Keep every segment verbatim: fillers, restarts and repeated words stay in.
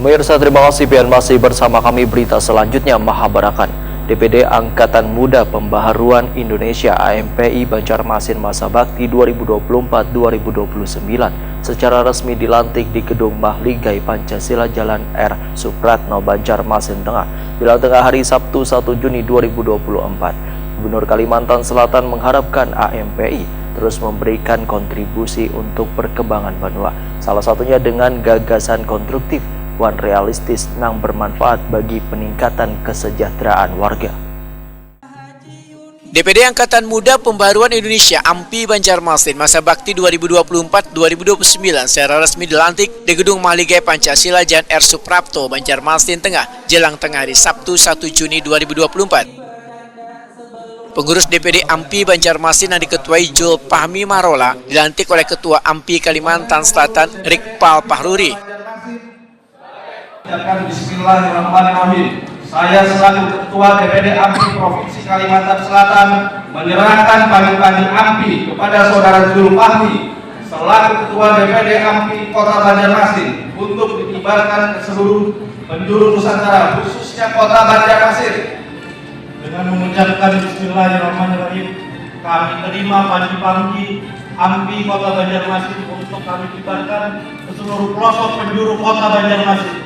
Pemirsa, terima kasih pian masih bersama kami. Berita selanjutnya mahabarakan, D P D Angkatan Muda Pembaharuan Indonesia A M P I Banjarmasin masa bakti dua ribu dua puluh empat dua ribu dua puluh sembilan secara resmi dilantik di Gedung Mahligai Pancasila, Jalan R Supratno, Banjarmasin Tengah, Bilang Tengah, hari Sabtu satu Juni dua ribu dua puluh empat. Gubernur Kalimantan Selatan mengharapkan A M P I terus memberikan kontribusi untuk perkembangan banua, salah satunya dengan gagasan konstruktif wan realistis nang bermanfaat bagi peningkatan kesejahteraan warga. D P D Angkatan Muda Pembaruan Indonesia AMPI Banjarmasin masa bakti dua ribu dua puluh empat dua ribu dua puluh sembilan secara resmi dilantik di Gedung Mahligai Pancasila, Jalan R Suprapto, Banjarmasin Tengah, Bilang Tengah, hari Sabtu satu Juni dua ribu dua puluh empat. Pengurus D P D AMPI Banjarmasin yang diketuai Jul Pahmi Marola dilantik oleh Ketua AMPI Kalimantan Selatan, Rikpal Pahruri. Ucapkan bismillahirrahmanirrahim. Saya selaku Ketua D P D AMPI Provinsi Kalimantan Selatan menyerahkan pagi-pagi AMPI kepada Saudara Jul Pahmi selaku Ketua D P D AMPI Kota Banjarmasin untuk dikibarkan ke seluruh penjuru Nusantara, khususnya Kota Banjarmasin. Dengan mengucapkan bismillahirrahmanirrahim, kami terima panji-panji AMPI Kota Banjarmasin untuk kami kibarkan ke seluruh pelosok penjuru Kota Banjarmasin.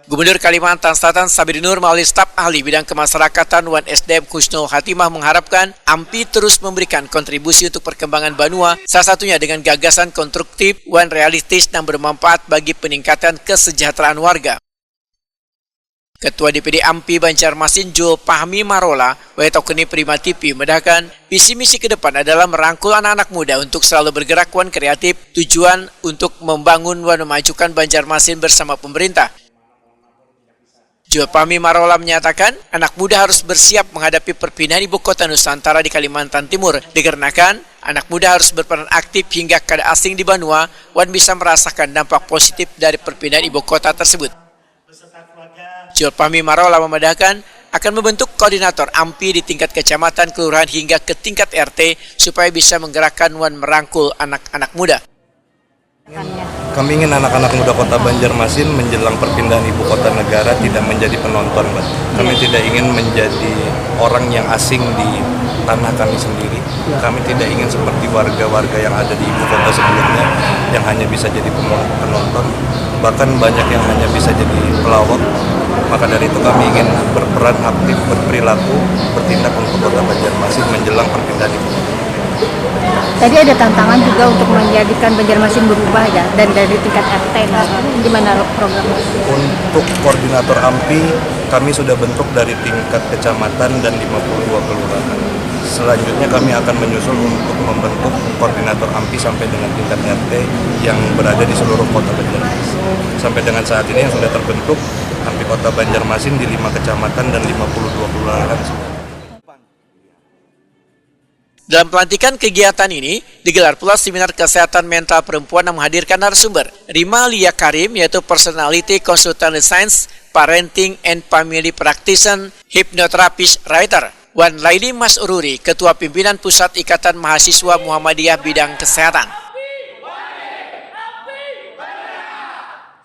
Gubernur Kalimantan Selatan Sabri Nur melalui staf ahli bidang kemasyarakatan wan S D M Husnul Khatimah mengharapkan AMPI terus memberikan kontribusi untuk perkembangan banua, salah satunya dengan gagasan konstruktif wan realistis yang bermanfaat bagi peningkatan kesejahteraan warga. Ketua D P D AMPI Banjarmasin Jul Pahmi Marola, wayah taukuni Prima T V, madahkan visi misi ke depan adalah merangkul anak-anak muda untuk selalu bergerak wan kreatif, tujuan untuk membangun wan memajukan Banjarmasin bersama pemerintah. Jul Pahmi Marola menyatakan, anak muda harus bersiap menghadapi perpindahan ibu kota Nusantara di Kalimantan Timur, dikarenakan anak muda harus berperan aktif hingga kada asing di banua wan bisa merasakan dampak positif dari perpindahan ibu kota tersebut. Jul Pahmi Marola memadahkan, akan membentuk koordinator AMPI di tingkat kecamatan, kelurahan hingga ke tingkat R T supaya bisa menggerakkan wan merangkul anak-anak muda. Kami ingin anak-anak muda kota Banjarmasin menjelang perpindahan ibu kota negara tidak menjadi penonton, Mbak. Kami tidak ingin menjadi orang yang asing di tanah kami sendiri. Kami tidak ingin seperti warga-warga yang ada di ibu kota sebelumnya yang hanya bisa jadi pemo- penonton, bahkan banyak yang hanya bisa jadi pelawak. Maka dari itu kami ingin berperan aktif, berperilaku, bertindak untuk kota Banjarmasin menjelang perpindahan ibu kota. Tadi ada tantangan juga untuk menjadikan Banjarmasin berubah ya, dan dari tingkat R T. Nah, gimana programnya? Untuk koordinator AMPI, kami sudah bentuk dari tingkat kecamatan dan lima puluh dua kelurahan. Selanjutnya kami akan menyusul untuk membentuk koordinator AMPI sampai dengan tingkat R T yang berada di seluruh kota Banjarmasin. Sampai dengan saat ini yang sudah terbentuk AMPI Kota Banjarmasin di lima kecamatan dan lima puluh dua kelurahan sudah. Dalam pelantikan kegiatan ini, digelar pula seminar kesehatan mental perempuan yang menghadirkan narasumber Rima Lia Karim, yaitu Personality Consultant Science, Parenting and Family Practitioner, Hypnotherapist Writer, wan Laili Masruri, Ketua Pimpinan Pusat Ikatan Mahasiswa Muhammadiyah Bidang Kesehatan.